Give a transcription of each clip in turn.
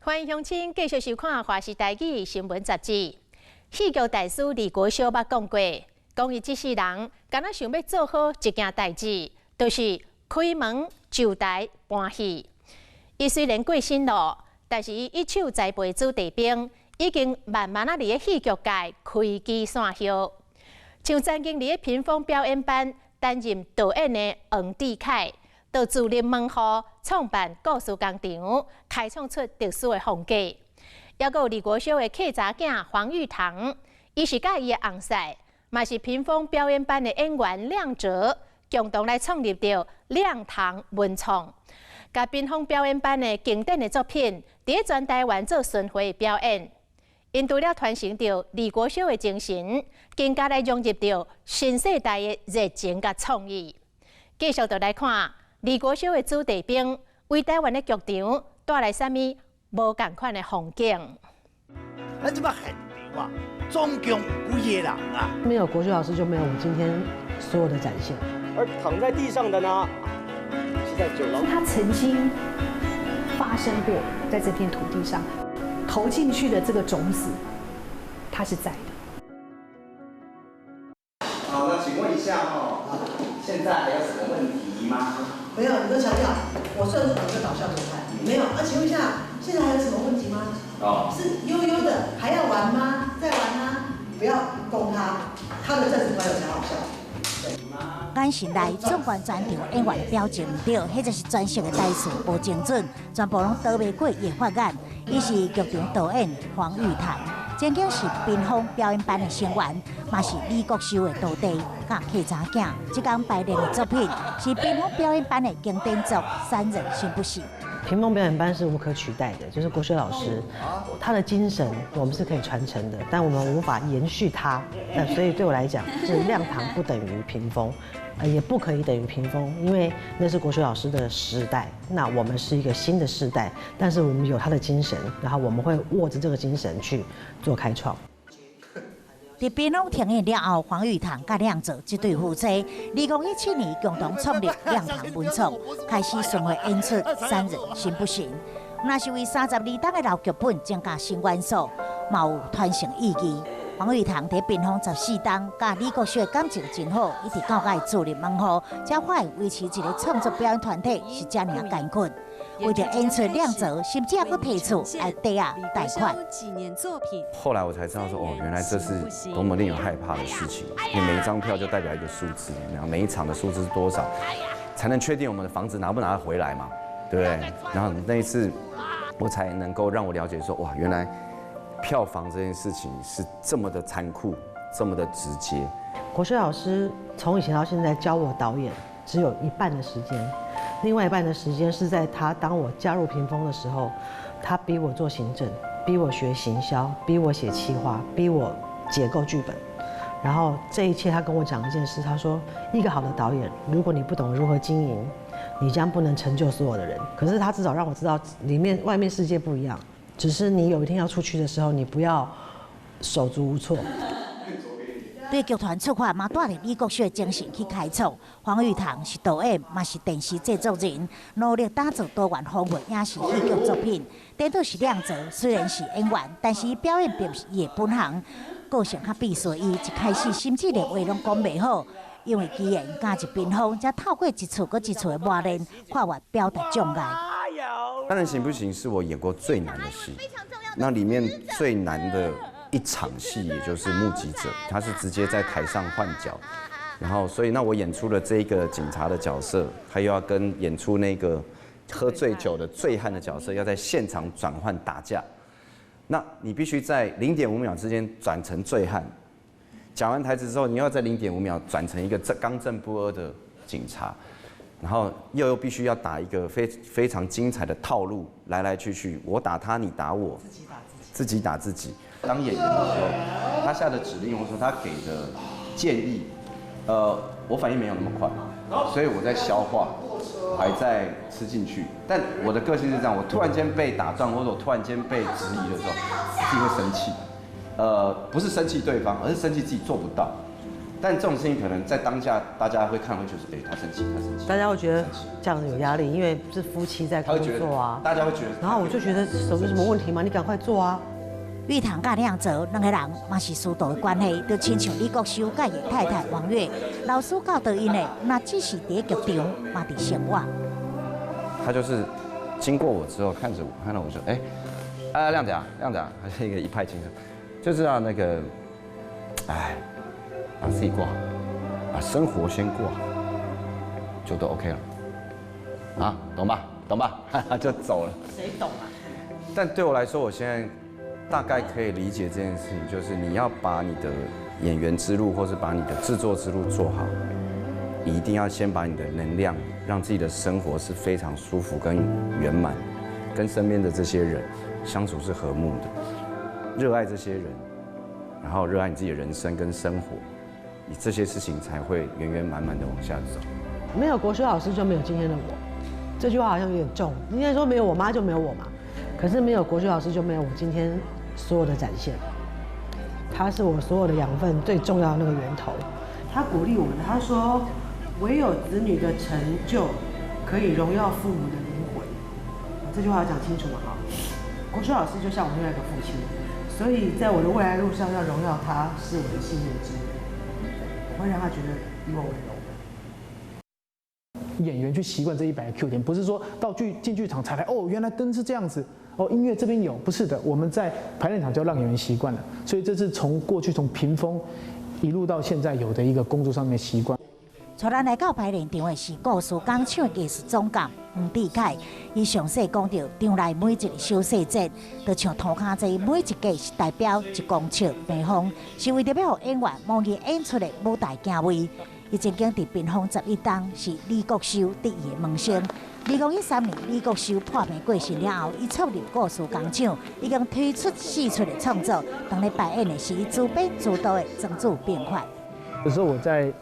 歡迎鄉親繼續收看《華視台語新聞雜誌》。戲劇大師李國修捌講過，講伊這世人敢若想欲做好一件代誌，就是開門就台搬戲。伊雖然過身咯，但是伊一手栽培子弟兵，已經慢慢仔佇咧戲劇界開枝散葉。像曾經佇咧屏風表演班擔任導演的黃智凱，就自立門戶，創辦故事工場，開創出特殊的風格。抑閣有李國修的契查囝黃玉堂，伊是佮伊的翁婿，嘛是屏風表演班的演員亮哲，共同來創立著亮堂文創，共屏風表演班的經典的作品，佇咧全台灣做巡迴表演。𪜶除了傳承著李國修的精神，更加來融入著新世代的熱情佮創意。繼續就來看李國修的子弟兵為台灣的劇場帶來啥物無仝款的風景。咱這擺現場啊，總共有幾個人啊？沒有國修老師，就沒有我們今天所有的展現。而躺在地上的呢，是在九樓。他曾經發生過在這片土地上投進去的這個種子，它是在的。好，那請問一下哈，現在還有什麼問題嗎？沒有，你都強調，我算是一個搞笑狀態。沒有，啊，請問一下，現在還有什麼問題嗎？哦，是悠悠的，還要玩嗎？再玩嗎？不要攻他，他的價值觀有才好笑。眼神內縱觀全場演員的表情毋對，彼就是專屬的台詞無精準，全部攏躲袂過伊的法眼。伊是劇場導演黃玉堂，曾經是屏風表演班的成員，嘛是李國修的徒弟佮契查囝。這工排練的作品是屏風表演班的經典作《三人行不行》。屏風表演班是無可取代的，就是國修老師，他的精神我們是可以傳承的，但我們無法延續他。那所以對我來講，是亮堂不等於屏風，也不可以等於屏風，因為那是國修老師的時代，那我們是一個新的世代，但是我們有他的精神，然後我們會握着這個精神去做開創。佇屏風停演了後，黃玉堂佮亮哲這對夫妻，2017年共同創立亮堂文創，開始巡迴演出《三人行不行》。若是為32冬的老劇本增加新元素，嘛有傳承意義。黃玉堂佇屏風14冬，佮李國修的感情真好，一直到佮伊自立門戶，才發現維持一個創作表演團體是遮爾仔艱困。為著演出亮哲，甚至猶閣提出來抵押貸款。後來我才知道說，哦，原來這是多麼令人害怕的事情。因為每一張票就代表一個數字，然後每一場的數字是多少，才能確定我們的房子拿不拿得回來嘛，對不對？然後那一次，我才能夠讓我了解說，哇，原來票房這件事情是這麼的殘酷，這麼的直接。國修老師從以前到現在教我導演，只有一半的時間。另外一半的時間是在他當我加入屏風的時候，他逼我做行政，逼我學行銷，逼我寫企劃，逼我解構劇本。然後這一切，他跟我講一件事，他說：一個好的導演，如果你不懂如何經營，你將不能成就所有的人。可是他至少讓我知道，裡面外面世界不一樣，只是你有一天要出去的時候，你不要手足無措。對劇團出發，嘛帶著李國修的精神去開創。黃玉堂是導演，嘛是電視製作人，努力打造多元豐富影視戲劇作品。顛倒是亮哲，雖然是演員，但是伊表演並毋是伊的本行，個性較閉塞，伊一開始甚至連話攏講袂好，因為機緣加入屏風，才透過一次閣一次的磨練，跨越表達障礙。三人行不行是我演過最難的戲，那裡面最難的一場戲，也就是目擊者，他是直接在台上換角，然後所以那我演出了這個警察的角色，他又要跟演出那個喝醉酒的醉漢的角色，要在現場轉換打架，那你必須在0.5秒之間轉成醉漢，講完台詞之後，你要在0.5秒轉成一個正剛正不阿的警察，然後又必須要打一個非常精彩的套路，來來去去，我打他，你打我，自己打自己，自己打自己。當演員的時候，他下的指令或者說他給的建議，我反應沒有那麼快，所以我在消化，還在吃進去。但我的個性是這樣，我突然間被打斷，或者我突然間被質疑的時候，自己會生氣。不是生氣對方，而是生氣自己做不到。但這種事情可能在當下大家會看，會就是哎，他生氣，他生氣。大家會覺得這樣子有壓力，因為是夫妻在工作啊。大家會覺得。然後我就覺得手有什麼問題嗎？你趕快做啊！玉堂佮亮澤兩個人嘛是師徒的關係，就親像李國修佮伊太太王月，老師教導𪜶的，若只是佇劇場，嘛佇生活。他就是經過我之後，看着我，看到我說：“哎，啊，亮仔，亮仔，還是一個一派輕鬆，就知道那個，哎，把自己過好，把生活先過好，就都 OK 了，啊，懂吧？懂吧？就走了。誰懂啊？但對我來說，我現在大概可以理解這件事情，就是你要把你的演員之路，或是把你的製作之路做好，你一定要先把你的能量，讓自己的生活是非常舒服跟圓滿，跟身邊的這些人相處是和睦的，熱愛這些人，然後熱愛你自己的人生跟生活，你這些事情才會圓圓滿滿的往下走。沒有國修老師就沒有今天的我，這句話好像有點重。應該說沒有我媽就沒有我嘛，可是沒有國修老師就沒有我今天所有的展現。他是我所有的養分最重要的那個源頭。他鼓勵我們，他說：唯有子女的成就，可以榮耀父母的靈魂。這句話要講清楚嘛？哈，國修老師就像我另外一個父親，所以在我的未來路上要榮耀他，是我的信念之一。我會讓他覺得以我為榮。演員去習慣這100個 cue 點，不是說到劇進劇場才來哦，原來燈是這樣子，哦，音樂這邊有，不是的，我們在排練場就要讓演員習慣了，所以這是從過去從屏風一路到現在有的一個工作上面習慣。帶咱來到排練場的是故事工廠藝術總監黃志凱，伊詳細講著場內每一個小細節，就像塗跤這每一格是代表1公尺平方，是為著欲予演員模擬演出的舞台鏡位。伊曾經佇屏風11冬是李國修得意的門生。2013年李國修破病過身了後，伊創立故事工廠，已經推出4出的創作。當咧排演的是伊主編主導的《莊子變法》。有時候我在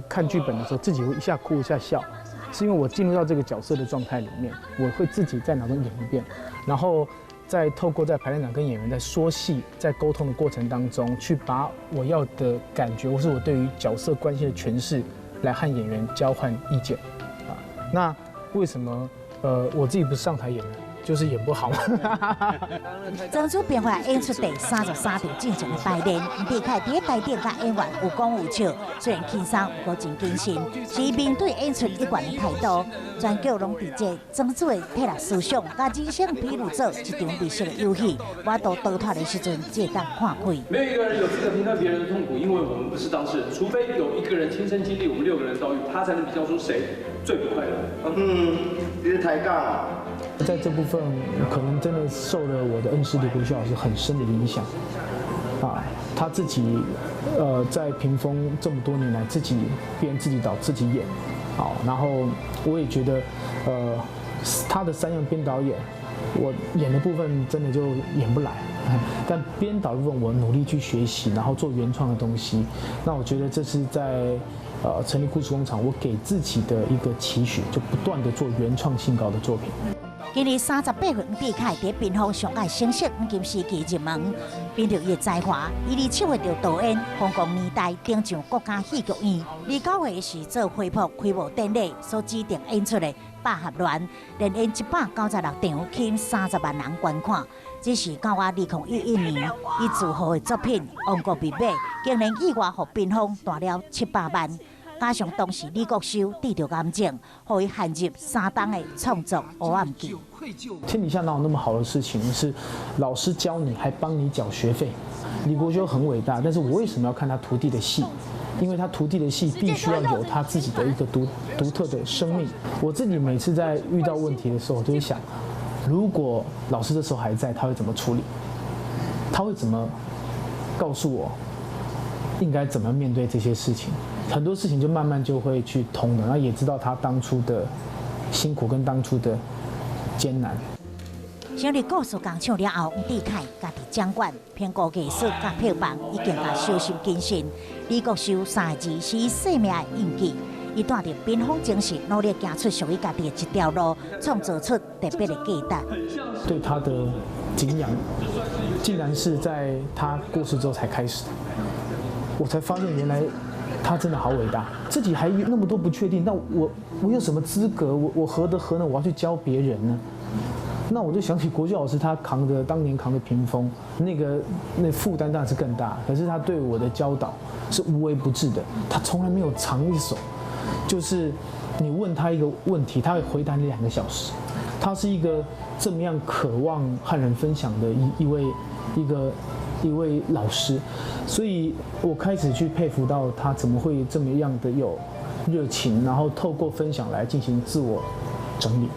看劇本的時候，自己會一下哭一下笑，是因為我進入到這個角色的狀態裡面，我會自己在腦中演一遍，然後再透過在排練場跟演員在說戲、在溝通的過程當中，去把我要的感覺，或是我對於角色關係的詮釋，來和演員交換意見。啊，那為什麼我自己不是上台演的，就是演不好嘛？莊子變法演出第33場進行的排練，黃志凱佇咧台頂佮演員有講有笑，雖然輕鬆，毋過真謹慎，是伊面對演出一貫的態度。全劇攏佇這莊子的體力思想，佮人生比喻做一場密室的遊戲，我都逃脫的時陣，才會當看開。沒有一個人有資格評斷別人的痛苦，因為我們不是當事人，除非有一個人親身經歷我們6個人遭遇，他才能比較出誰最不快樂。嗯，你是抬槓啊。在這部分，可能真的受了我的恩師李國修老師很深的影響。啊，他自己，在屏風這麼多年來，自己編、自己導、自己演，好，然後我也覺得，他的3樣編導演，我演的部分真的就演不來，但編導部分我努力去學習，然後做原創的東西。那我覺得這是在成立故事工廠，我給自己的一個期許，就不斷的做原創性高的作品。今年38歲，黃志凱佇屏風上愛聲色黃金時期入門，憑著伊的才華，伊27歲就導演《風光年代》登上國家戲劇院。29歲時做恢復開幕典禮所指定演出的《百合戀》，連演196場，吸引30萬人觀看。只是到我2011年，伊自豪的作品《王國密碼》竟然意外予屏風賺了700萬。加上當時李國修得著癌症，予伊陷入3冬的創作黑暗期。天底下哪有那麼好的事情？是老師教你，還幫你繳學費。李國修很偉大，但是我為什麼要看他徒弟的戲？因為他徒弟的戲必須要有他自己的一個獨特的生命。我自己每次在遇到問題的時候，我都會想，如果老師這時候還在，他會怎麼處理？他會怎麼告訴我應該怎麼面對這些事情？很多事情就慢慢就會去通了，然後也知道他當初的辛苦跟當初的艱難。成立故事工廠了後，黃志凱家己掌管評估藝術佮票房，已經共小心謹慎。李國修3個字是伊生命的印記。伊帶著屏風精神，努力行出屬於家己的一條路，創造出特別的價值。對他的敬仰，竟然是在他過世之後才開始的。我才發現原來他真的好偉大，自己還那麼多不確定，那我有什麼資格？我何德何能？我要去教別人呢？那我就想起國修老師，他扛着當年扛着屏風，那負擔當然是更大。可是他對我的教導是無微不至的，他從來沒有藏一手，就是你問他一個問題，他會回答你2個小時。他是一個這麼樣渴望和人分享的一位老師，所以我開始去佩服到他怎麼會這麼樣的有熱情，然後透過分享來進行自我整理。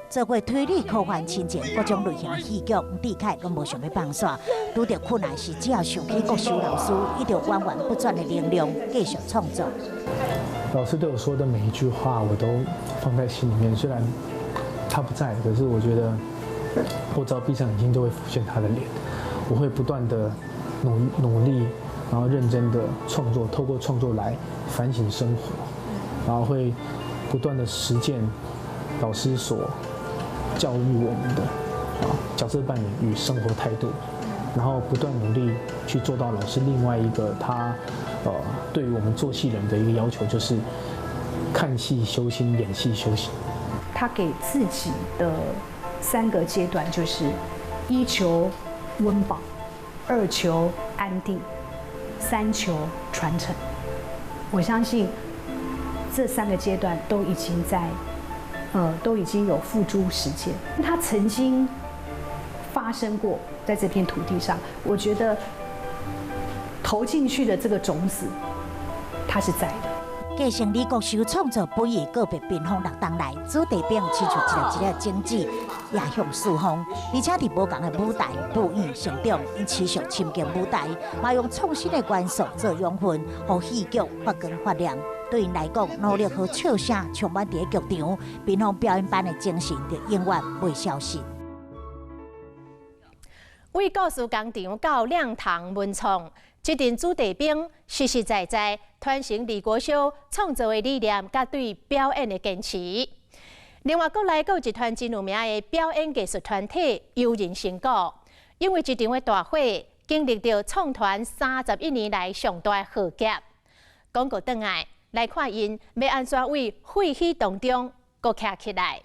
做過推理、科幻、親情各種類型的戲劇，黃致凱攏無想欲放煞。拄著困難時，只要想起國修老師，伊就源源不絕的能量繼續創作。老師對我說的每一句話，我都放在心裡面。雖然他不在，可是我覺得我只要閉上眼睛，就會浮現他的臉。我會不斷的努力，然後認真的創作，透過創作來反省生活，然後會不斷的實踐老師所教育我們的角色扮演與生活態度，然後不斷努力去做到老師另外一個他對於我們做戲人的一個要求，就是看戲修心，演戲修行。他給自己的三個階段就是一求溫飽，二求安定，三求傳承。我相信這三個階段都已經有付諸實踐。他曾經發生過在這片土地上，我覺得投進去的這個種子，它是在的。繼承李國修創作本意告別屏風六冬來，子弟兵親像一粒一粒種子，野向四方。而且佇無仝的舞台、布影、成長，𪜶持續深耕舞台，嘛用創新的元素做養分，予戲劇發光發亮。對𪜶來講，努力予笑聲充滿佇個劇場，屏風表演班的精神就永遠袂消失。為故事工廠到亮堂文創，這陣子弟兵實實在在傳承李國修創作的理念，佮對表演的堅持。另外，國內閣有一團真有名的表演藝術團體優人神鼓，因為這場的大火，經歷著創團31年來上大的浩劫。廣告轉來，來看𪜶欲按怎為廢墟當中閣徛起來。